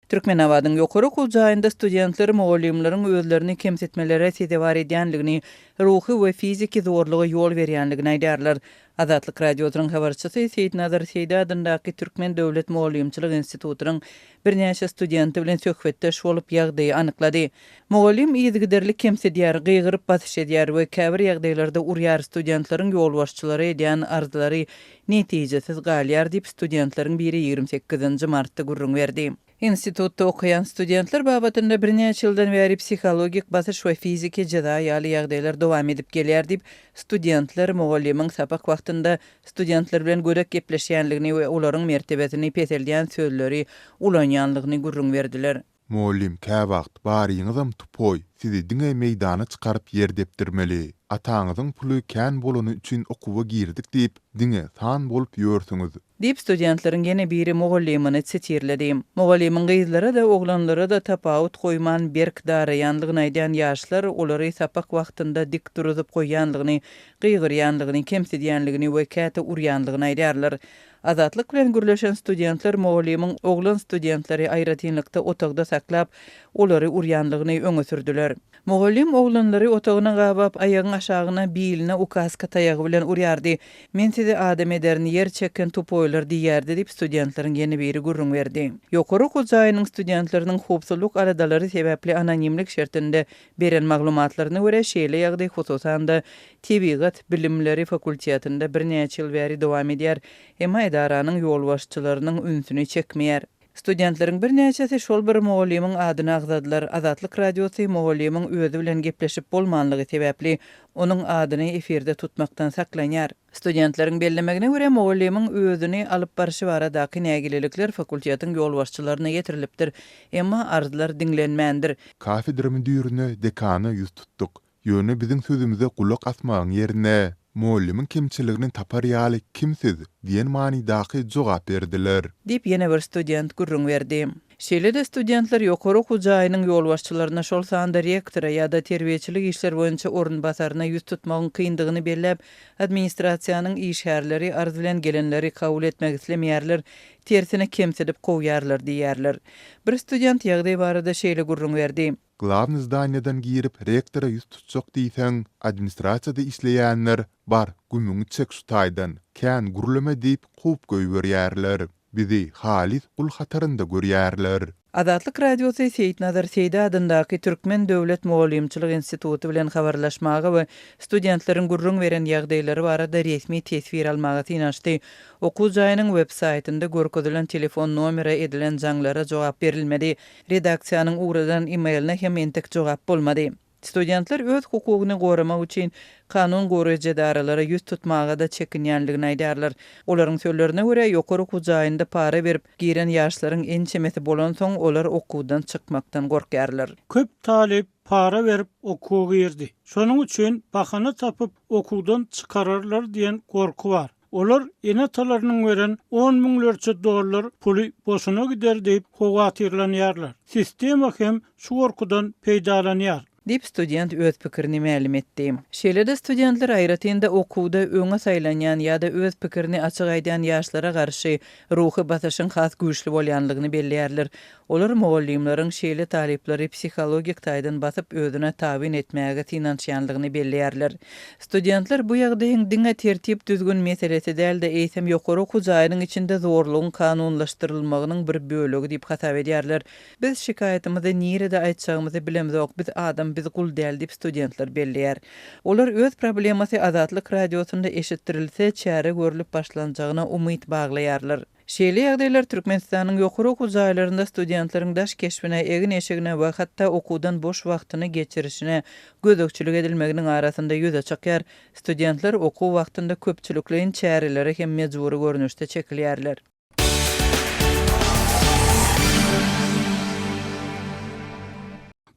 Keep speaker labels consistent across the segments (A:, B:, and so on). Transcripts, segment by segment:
A: Türkmenabadyň ýokary okuw jaýynda studentler mugallymlaryň özlerini kemsitmelere sezewar edýändigini, ruhy we fiziki zorluga ýol berýändigini aýdýarlar. Azatlyk Radiosynyň habarçysy Seýitnazar Seýdi adyndaky Türkmen döwlet mugallymçylyk institutynyň birnäçe studenti bilen söhbetdeş bolup, ýagdaýy anyklady. Mugallym yzygiderli kemsidýär, gygyryp basyş edýär we käbir ýagdaýlarda urýar, studentleriň ýolbaşçylara edýän arzlary netijesiz galýar diýip, studentleriň biri 28 nji martda gürrüň berdi. Institutda okaýan studentler babatynda birnäçe ýyldan bäri psihologik basyş we fiziki jeza ýaly ýagdaýlar dowam edip gelýär diýip, studentler mugallymyň sapak wagtynda studentler bilen gödek gepleşýänligini we olaryň mertebesini peseldýän sözleri ulanýanlygyny gürrüň berdiler.
B: Mugallym käwagt baryňyzam tupoý, sizi diňe meýdana çykaryp ýer depdirmeli. Ataňyzyň puly kän bolany üçin okuwa girdik diýip, diňe san bolup ýörsüňiz.
A: Diýip, studentleriň ýene biri mugallymyny sitirledi. Mugallymyň gyzlara-da, oglanlara-da tapawut goýman berk daraýanlygyny aýdýan ýaşlar olary sapak wagtynda dik duruzyp goýýanlygyny, gygyrýanlygyny, kemsidýänligini we käte urýanlygyny aýdýarlar. Azatlyk bilen gürleşen studentler mugallymyň oglan studentleri aýratynlykda otagda saklap, olary urýanlygyny öňe sürdüler. Mugallym oglanlary otagyna gabap, aýagyň aşagyna, biline ukaska taýagy bilen urýardy. Men sizi adam ederin, ýer çeken tupoýlar diýýärdi diýip, studentleriň ýene biri gürrüň berdi. Ýokary okuw jaýynyň studentleriniň howpsuzlyk aladalary sebäpli anonimlik şertinde beren maglumatlaryna görä, şeýle ýagdaý hususan-da, tebigat bilimleri fakultetinde birnäçe ýyl bäri dowam edýär, emma edaranyň ýolbaşçylarynyň ünsüni çekmeýär. Studentleriň birnäçesi şol bir mugallymyň adyny agzadylar. Azatlyk Radiosy mugallymyň özi bilen gepleşip bolmanlygy sebäpli, onuň adyny efirde tutmakdan saklanýar. Studentleriň bellemegine görä, mugallymyň özüni alyp barşy baradaky nägilelikler fakultetiň ýolbaşçylaryna ýetirilipdir, emma arzlar diňlenmändir.
B: Kafedra müdirine, dekana ýüz tutduk. Ýöne biziň sözümize gulak asmagyň ýerine, Mugallymyň kemçiligini tapar ýaly kim siz? diýen manydaky jogap berdiler.
A: Diýip, ýene bir student gürrüň berdi. Şeýle-de studentler ýokary okuw jaýynyň ýolbaşçylaryna, şol sanda rektora ýa-da terbiýeçilik işleri boýunça orunbasaryna ýüz tutmagyň kyndygyny belläp, administrasiýanyň işgärleri arz bilen gelenleri kabul etmek islemeýärler, tersine kemsidip kowýarlar diýýärler. Bir student ýagdaý barada şeýle gürrüň berdi.
B: Glawnyý zdaniýadan girip rektora ýüz tutjak diýseň, administrasiýada işleýänler Bar, gümüňi çek şu taýdan, kän gürleme diýip kowup goýberýärler. Bizi halys gul hatarynda görýärler.
A: Azatlyk Radiosy Seýitnazar Seýdi adyndaky Türkmen döwlet mugallymçylyk instituty bilen habarlaşmaga we studentleriň gürrüň beren ýagdaýlary barada resmi teswir almaga synanyşdy. Okuw jaýynyň web saýtynda görkezilen telefon nomere edilen jaňlara jogap berilmedi. Redaksiýanyň ugradan e-mailine hem entek jogap bolmady. Studentler öz hukugyny goramak üçin kanun goraýjy edaralara ýüz tutmaga-da çekinýänligini aýdýarlar. Olaryň sözlerine görä, ýokary okuw jaýynda para berip giren ýaşlaryň ençemesi bolansoň, olar okuwdan çykmakdan gorkýarlar.
C: Köp talyp para berip okuwa girdi. Şonuň üçin bahana tapyp okuwdan çykararlar diýen gorky bar. Olar ene-atalarynyň beren on müňlerçe dollar puly boşuna gider diýip howatyrlanýarlar. Sistema hem şu gorkudan peýdalanýar.
A: Diýip, student öz pikirini mälim etdi. Şeýle-de studentler aýratyn-da okuwda öňe saýlanýan ýa-da öz pikirini açyk aýdýan ýaşlara garşy ruhy basyşyň has güýçli bolýanlygyny belleýärler. Olar mugallymlaryň şeýle talyplary psihologik taýdan basyp, özüne tabyn etmäge synanyşýanlygyny belleýärler. Studentler bu ýagdaýyň diňe tertip-düzgün meselesi däl-de, eýsem ýokary okuw jaýynyň içinde zorlugyň kanunlaşdyrylmagynyň bir bölegi diýip hasap edýärler. Biz şikaýatymyzy nirede aýtjagymyzy bilemzok, biz adam, biz gul däl diýip studentler belleýär. Olar öz problemasy Azatlyk Radiosynda eşitdirilse, çäre görlüp başlanjagyna umyt baglaýarlar. Şeýle ýagdaýlar Türkmenistanyň ýokary okuw jaýlarynda studentleriň daş keşbine, egin-eşigine we hatda okuwdan boş wagtyny geçirişine gözegçilik edilmeginiň arasynda ýüze çykýar. Studentler okuw wagtynda köpçülikleýin çärelere hem mejbury görnüşde çekilýärler.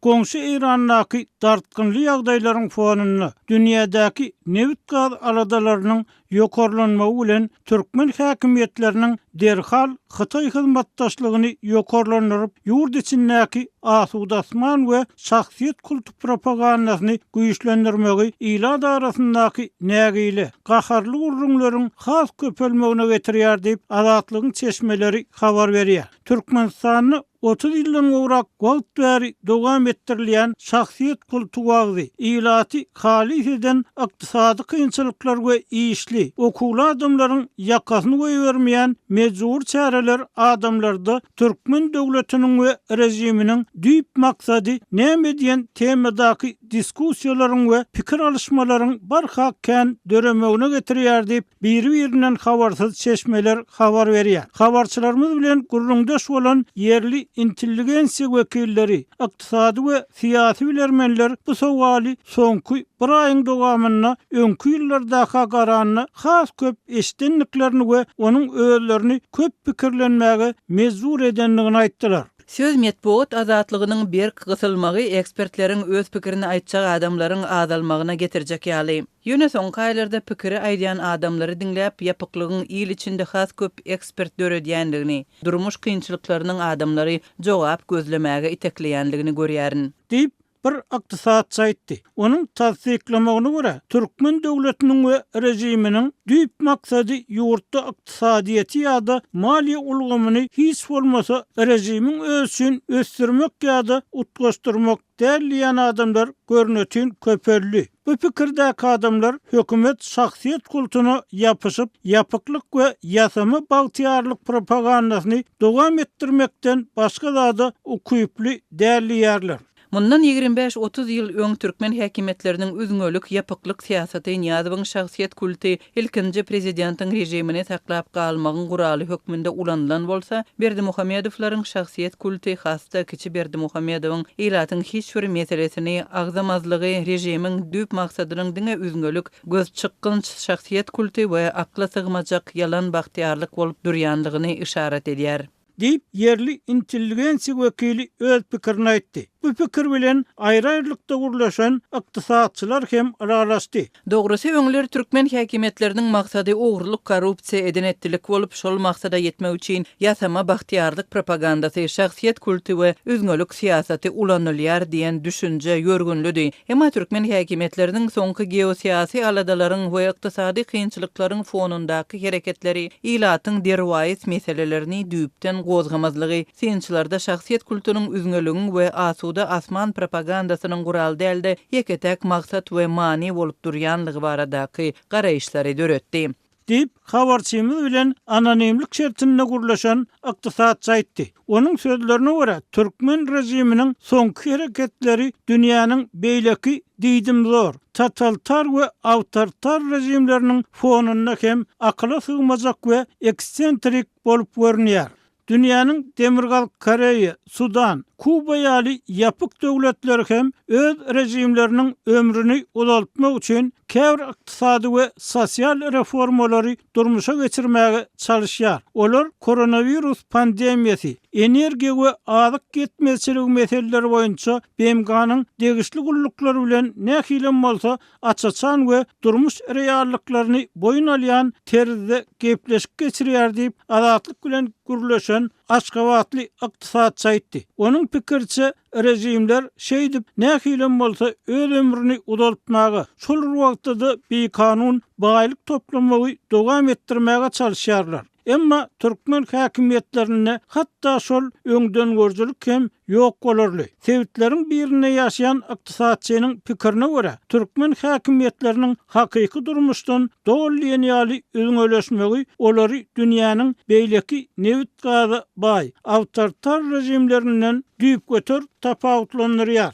C: Goňşy Eýrandaky dartgynly ýagdaýlaryň fonunda dünýädäki nebit-gaz aladalarynyň ýokarlanmagy bilen türkmen häkimiýetleriniň derhal hytaý hyzmatdaşlygyny ýokarlandyryp, ýurt içindäki asuda asman we şahsyýet kulty propagandasyny güýçlendirmegi ilat arasyndaky nägile, gaharly gürrüňleriň has köpelmegine getirýär diýip, Azatlygyň çeşmeleri habar berýär. Türkmenistanda 30 ýyldan gowrak wagt bäri dowam etdirilýän şahsyýet kulty wagzy, ilaty halys eden ykdysady kynçylyklar we işli, okuwly adamlaryň ýakasyny goýbermeýän mejbury çäreler adamlarda türkmen döwletiniň we režiminiň düýp maksady näme diýen temadaky diskussiýalaryň we pikir alyşmalaryň barha kän döremegine getirýär diýip, biri-birinden habarsyz çeşmeler habar berýär. Habarçylarymyz bilen gürrüňdeş bolan ýerli intelligensiýa wekilleri, ykdysady we syýasy bilermenler bu sowaly soňky bir aýyň dowamynda öňki ýyllardaka garanda has köp eşidendiklerini we onuň özlerini köp pikirlenmäge mejbur edendigini aýtdylar.
A: Söz metbugat azatlygynyň berk gysylmagy ekspertleriň öz pikirini aýtjak adamlaryň azalmagyna getirjek ýaly. Ýöne soňky aýlarda pikiri aýdýan adamlary diňläp, ýapyklygyň il içinde has köp ekspert döredýändigini, durmuş kynçylyklarynyň adamlary jogap gözlemäge itekleýändigini görýärin.
C: Diýip, bir ykdysatçy aýtdy. Onuň tassyklamagyna görä, türkmen döwletiniň we režiminiň düýp maksady ýurtda ykdysadyýeti ýa-da maliýe ulgamyny hiç bolmasa režimiň özi üçin ösdürmek ýa-da utgaşdyrmak däl diýýän adamlar görnetin köpeldi. Bu pikirdäki adamlar hökümet şahsyýet kultuna ýapyşyp, ýapyklyk we ýasama bagtyýarlyk propagandasyny dowam etdirmekden başga zada ukyply däl diýýärler.
A: Mundan 25-30 ýyl öň türkmen häkimiýetleriniň üzňelik, ýapyklyk syýasaty Nyýazowyň şahsyýet kulty ilkinji prezidentiň režimini saklap galmagyň guraly hökmünde ulanylan bolsa, Berdimuhamedowlaryň şahsyýet kulty has-da kiçi Berdimuhamedowyň ilatyň hiç bir meselesini agzamazlygy režimiň düýp maksadynyň diňe üzňelik, gözçykgynç şahsyýet kulty we akla sygmajak ýalan bagtyýarlyk bolup durýanlygyny yşarat edýär.
C: Diýip, ýerli intelligensiýa wekili öz pikirini aýtdy. Bu pikir bilen aýry-aýrylykda gürleşen ykdysatçylar hem ylalaşdy.
A: Dogrusy, öňler türkmen häkimiýetleriniň maksady ogurlyk, korrupsiýa, eden-etdilik bolup, şol maksada ýetmek üçin ýasama bagtyýarlyk propagandasy, şahsyýet kulty we üzňelik syýasaty ulanylýar diýen düşünje ýörgünlidi. Emma türkmen häkimiýetleriniň soňky geosyýasy aladalaryň we ykdysady kynçylyklaryň fonundaky hereketleri ilatyň derwaýys meselelerini düýpden gozgamazlygy, synçylarda şahsyýet kultunyň üzňeligiň we asuda asman propagandasynyň guraly däl-de, ýeke-täk maksat we many bolup durýanlygy baradaky garaýyşlary döretdi.
C: Diýip, habarçymyz bilen anonimlik şertinde gürleşen ykdysatçy aýtdy. Onuň sözlerine görä, türkmen režiminiň soňky hereketleri dünýäniň beýleki diýdimzor, totalitar we awtoritar režimleriniň fonunda hem akyla sygmajak we eksentrik bolup görünýär. Dünýäniň Demirgazyk Koreýa, Sudan, Kuba ýaly ýapyk döwletleri hem öz režimleriniň ömrüni uzaltmak üçin käbir ykdysady we sosial reformalary durmuşa geçirmäge çalyşýar. Olar koronawirus pandemiýasy, energiýa we azyk ýetmezçiligi meseleleri boýunça BMG-niň degişli gulluklary bilen nähilem bolsa aç-açan we durmuş reallyklaryny boýun alýan terzde gepleşik geçirýär diýip, Azatlyk bilen gürleşen aşgabatly ykdysatçy aýtdy. Onuň pikiriçe, režimler şeýdip, nähilem bolsa öz ömrüni uzaltmaga, şol bir wagtda-da bikanun baýlyk toplamagy dowam etdirmäge çalyşýarlar. Emma türkmen häkimiýetlerinde hatda şol öňdengörüjilik hem ýok bolarly. Sebitleriň birinde ýaşaýan ykdysatçynyň pikirine görä, türkmen häkimiýetleriniň hakyky durmuşdan doly diýen ýaly üzňeleşmegi olary dünýäniň beýleki nebit-gaza baý, awtoritar režimlerinden düýpgöter tapawutlandyrýar.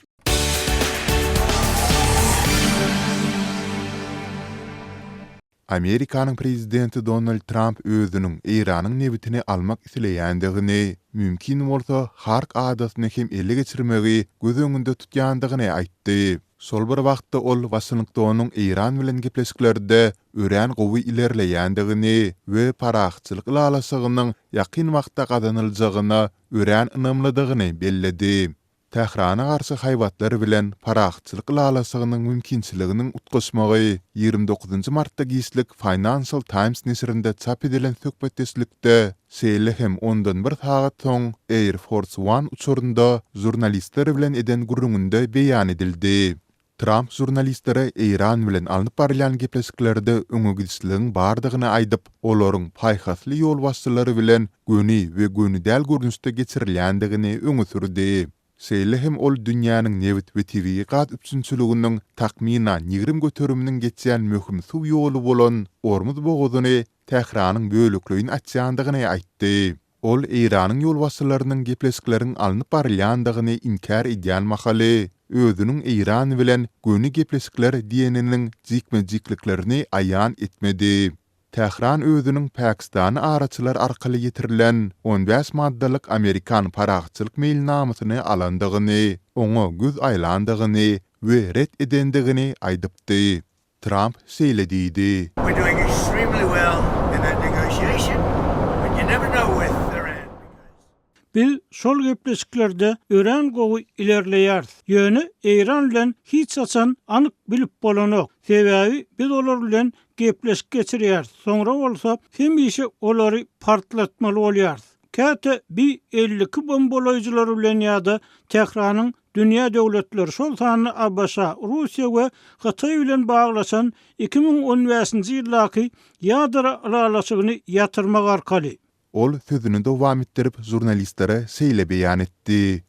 B: Amerikanyň prezidenti Donald Tramp özüniň Eýranyň nebitini almak isleýändigini, mümkin bolsa, Hark adasyny hem ele geçirmegi göz öňünde tutýandygyny aýtdy. Şol bir wagtda ol Waşingtonyň Eýran bilen gepleşiklerde örän gowy ilerleýändigini we parahatçylyk ylalaşygynyň ýakyn wagtda gazanyljagyna örän ynamlydygyny belledi. Tährana garşy haýbatlar bilen parahatçylyk ylalaşygynyň mümkinçiliginiň utgaşmagy 29 martda giçlik Financial Times neşirinde çap edilen söhbetdeşlikde, şeýle hem ondan bir sagat soň Air Force One uçarynda žurnalistler bilen eden gürrüňinde beýan edildi. Tramp žurnalistlere Eýran bilen alnyp barylýan gepleşiklerde öňegidişligiň bardygyny aýdyp, olaryň paýhasly ýolbaşçylary bilen göni we göni däl görnüşde geçirilýändigini öňe sürdi. Şeýle hem ol dünýäniň nebit we tebigy gaz üpjünçiliginiň takmynan 20 göteriminiň geçýän möhüm suw ýoly bolan Ormuz bogazyny Tähranyň bölekleýin açýandygyny aýtdy. Ol Eýranyň ýolbaşçylarynyň gepleşikleriň alnyp barylýandygyny inkär edýän mahaly, özüniň Eýran bilen göni gepleşikler diýeniniň jikme-jikliklerini aýan etmedi. Tähran özüniň Pakistana araçylar arkaly ýetirilen 15 maddalyk amerikan parahatçylyk meýilnamasyny alandygyny, oňa göz aýlandygyny we ret edendigini aýdypdy. Tramp şeýle diýdi.
C: Biz şol gepleşiklerde örän gowy ilerleýäris. Ýöne Eýran bilen hiç haçan anyk bilip bolanok. Sebäbi biz olar bilen gepleşik geçirýäris, soňra bolsa hemişe olary partlatmaly bolýarys. Käte B 52 bombalaýjylary bilen ýa-da Tähranyň Dünýä döwletleri, şol sanda ABŞ, Russiýa we Hytaý bilen baglaşan 2015-nji ýyldaky ýadro ylalaşygyny ýatyrmak arkaly.
B: Ol sözüni dowam etdirip, žurnalistlere şeýle beýan etdi.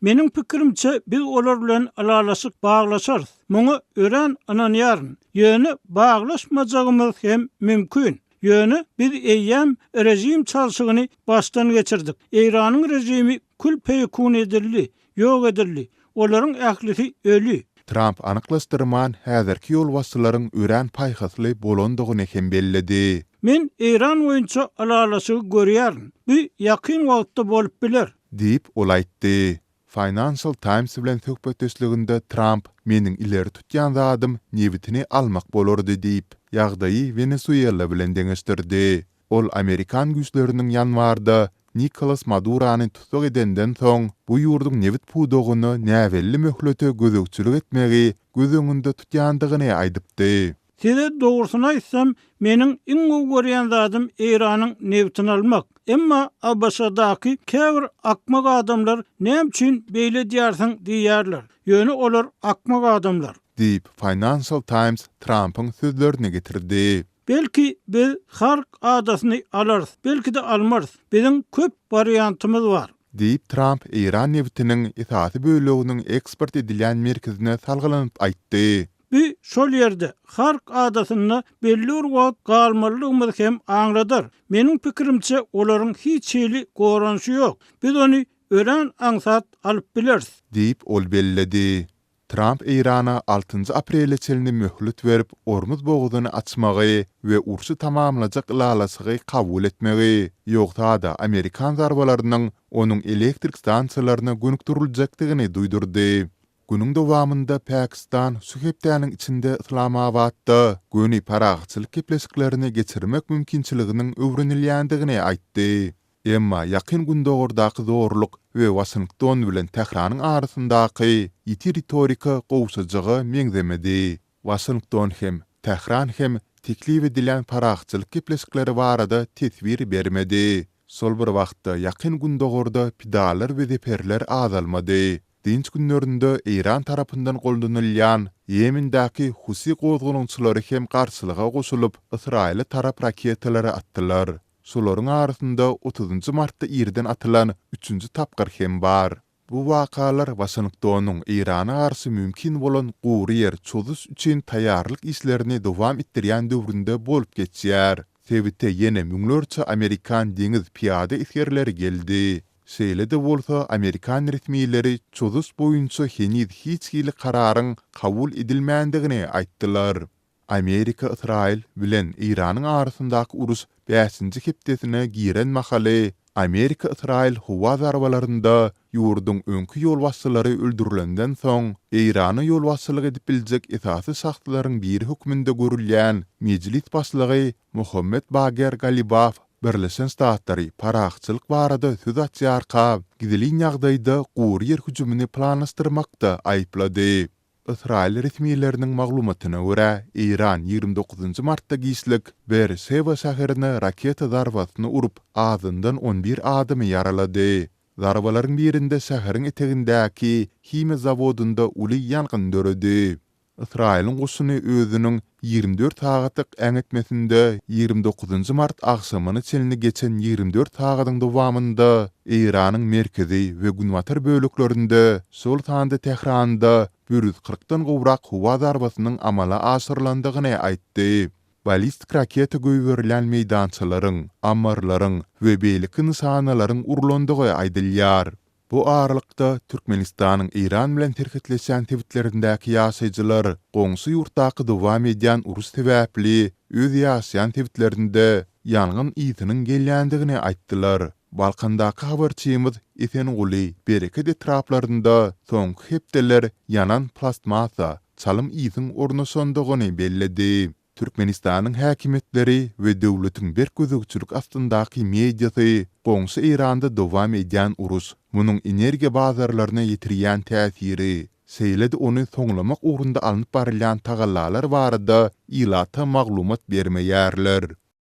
C: Meniň pikirimçe, biz olar bilen ylalaşyk baglaşarys. Muňa örän ynanýaryn. Ýöne baglaşmajagymyz hem mümkin. Ýöne biz eýýäm režim çalşygyny başdan geçirdik. Eýranyň režimi kül-peýekun edildi, ýok edildi. Olaryň ählisi öli.
B: Tramp anyklaşdyrman, häzirki ýolbaşçylaryň örän paýhasly bolandygyny hem belledi.
C: Men Eýran boýunça ylalaşygy görýärin. Bu ýakyn wagtda bolup biler.
B: Diýip, ol aýtdy. Financial Times bilen söhbetdeşliginde Tramp, Meniň ileri tutýan zadym nebitini almak bolardy diýip, ýagdaýy Wenesuela bilen deňeşdirdi. Ol amerikan güýçleriniň ýanwarda Nikolas Madurany tussag edenden soň, bu ýurduň nebit pudagyna näbelli möhlete gözegçilik etmegi göz öňünde tutýandygyny aýdypdy.
C: Size dogrusyny aýtsam, meniň iň gowy görýän zadym Eýranyň nebtini almak. Emma ABŞ-daky käbir akmak adamlar näme üçin beýle edýärsiň diýýärler. Ýöne olar akmak adamlar.
B: Diýip, Financial Times Trampyň sözlerini getirdi.
C: Belki biz Hark adasyny alarys, belki-de almarys. Biziň köp wariantymyz bar.
B: Diýip, Tramp eýran nebitiniň esasy böleginiň eksport edilýän merkezine salgylanyp aýtdy.
C: Bu şol ýerde, Hark adasynda belli bir wagt galmalydygymyzy hem aňladar. Meniň pikirimçe, olaryň hiç hili goranyşy ýok. Biz ony örän aňsat alyp bileris.
B: Diýip, ol belledi. Tramp Eýrana altynjy aprele çenli möhlet berip, Ormuz bogazyny açmagy we urşy tamamlajak ylalaşygy kabul etmegi, ýogsa-da amerikan zarbalarynyň onuň elektrik stansiýalaryna gönükdiriljekdigini duýdurdy. Günüň dowamynda Pakistan şu hepdäniň içinde Yslamabatda göni parahatçylyk gepleşiklerini geçirmek mümkinçiliginiň öwrenilýändigini aýtdy. Emma Ýakyn Gündogardaky zorluk we Waşington bilen Tähranyň arasyndaky ýiti ritorika gowşajaga meňzemedi. Waşington hem, Tähran hem teklip edilýän parahatçylyk gepleşikleri barada teswir bermedi. Şol bir wagtda, Ýakyn Gündogarda pidalar we zeperler azalmady. Dynç günlerinde Eýran tarapyndan goldanylýan Ýemendäki Husi gozgalaňçylary hem garşylyga goşulyp, Ysraýyla tarap raketalary atdylar. Şolaryň arasynda otuzynjy martda irden atylan üçünji tapgyr hem bar. Bu wakalar Waşingtonyň Eýrana garşy mümkin bolan gury ýer çozuş üçin taýýarlyk işlerini dowam etdirýän döwründe bolup geçýär. Sebite ýene müňlerçe amerikan deňiz pyýada esgerleri geldi. Şeýle-de bolsa, amerikan resmileri çozuş boýunça heniz hiç hili kararyň kabul edilmändigini aýtdylar. Amerika Ysraýyl bilen Eýranyň arasyndaky uruş bäşinji hepdesine giren mahaly, Amerika-Ysraýyl howa zarbalarynda ýurduň öňki ýolbaşçylary öldürilenden soň, Eýrana ýolbaşçylyk edip biljek esasy şahslaryň biri hökmünde görülýän Mejlis başlygy Mohammed Bager Galibaf. Birleşen Ştatlary parahatçylyk barada söz açýarka, gizlin ýagdaýda gury ýer hüjümini planlaşdyrmakda aýyplady. Ysraýyl resmileriniň maglumatyna görä, Eýran 29 martda giçlik Beer-Şewa şäherine raketa zarbasyny urup, azyndan 11 adamy ýaralady. Zarbalaryň birinde şäheriň etegindäki himiýa zawodynda uly ýangyn döredi. Ysraýylyň goşuny özüniň 24 sagatlyk äňetmesinde 29 mart agşamyna çenli geçen 24 sagadyň dowamynda Eýranyň merkezi we günbatar böleklerinde, şol sanda Tähranda 140-dan gowrak howa zarbasynyň amala aşyrylandygyny aýtdy. Ballistik raketa goýberilýän meýdançalaryň, ammarlaryň we beýleki nyşanalaryň urlandygy aýdylýar. Bu aralykda, Türkmenistanyň Eýran bilen serhetleşýän sebitlerindäki ýaşaýjylar goňşy ýurtdaky dowam edýän uruş sebäpli öz ýaşaýan sebitlerinde ýangyn ysynyň gelýändigini aýtdylar. Balkandaky habarçymyz Esenguly, Bereket etraplarynda soňky hepdeler ýanan plastmassa, çalym ysyň ornaşandygyny belledi. Türkmenistanyň häkimiýetleri we döwletiň berk gözegçilik astyndaky mediasy goňşy Eýranda dowam edýän uruş, munuň energiýa bazarlaryna ýetirýän täsiri, şeýle-de ony soňlamak ugrunda alnyp barylýan tagallalar barada ilata maglumat bermeýärler.